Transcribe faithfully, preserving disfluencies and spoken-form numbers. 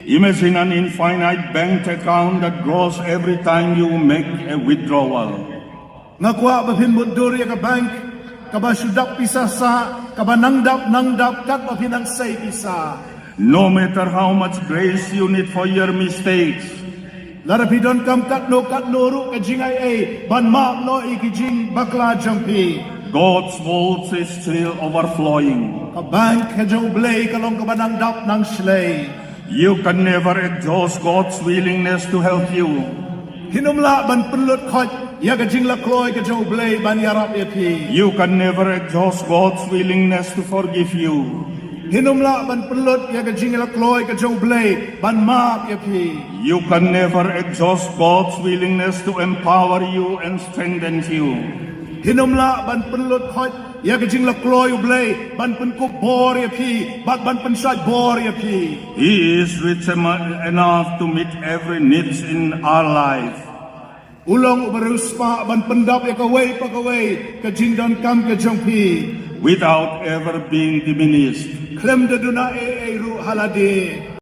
Imagine an infinite bank account that grows every time you make a withdrawal. Nga kwah ba phin mutdur ïa ka bank kaba shu dap pisa sah, kaba nang dap nang dap katba phi nang sei pisa. No matter how much grace you need for your mistakes, Lada phi donkam katno katno ruh ka jingai ei ban map noh ïa ki jingbakla jong phi. God's vault is still overflowing. Ka bank ka jong U Blei ka long kaba nang dap nang shlei. You can never exhaust God's willingness to help you. Phin ym lah ban pynlut khoit ïa ka jinglakloi ka jong U Blei ban ïarap ïa phi. You can never exhaust God's willingness to forgive you. Phin ym lah ban pynlut ïa ka jinglakloi ka jong U Blei ban map ïa phi. You can never exhaust God's willingness to empower you and strengthen you. Phin ym lah ban pynlut khoit ïa ka jinglakloi U Blei ban pynkup bor ïa phi bad ban pynshait bor ïa phi. He is rich em- enough to meet every needs in our life U long uba riewspah ban pyndap ïa kawei pa kawei ka jingdonkam ka jong phi. without ever being diminished. Khlem da duna ei ei ruh ha lade.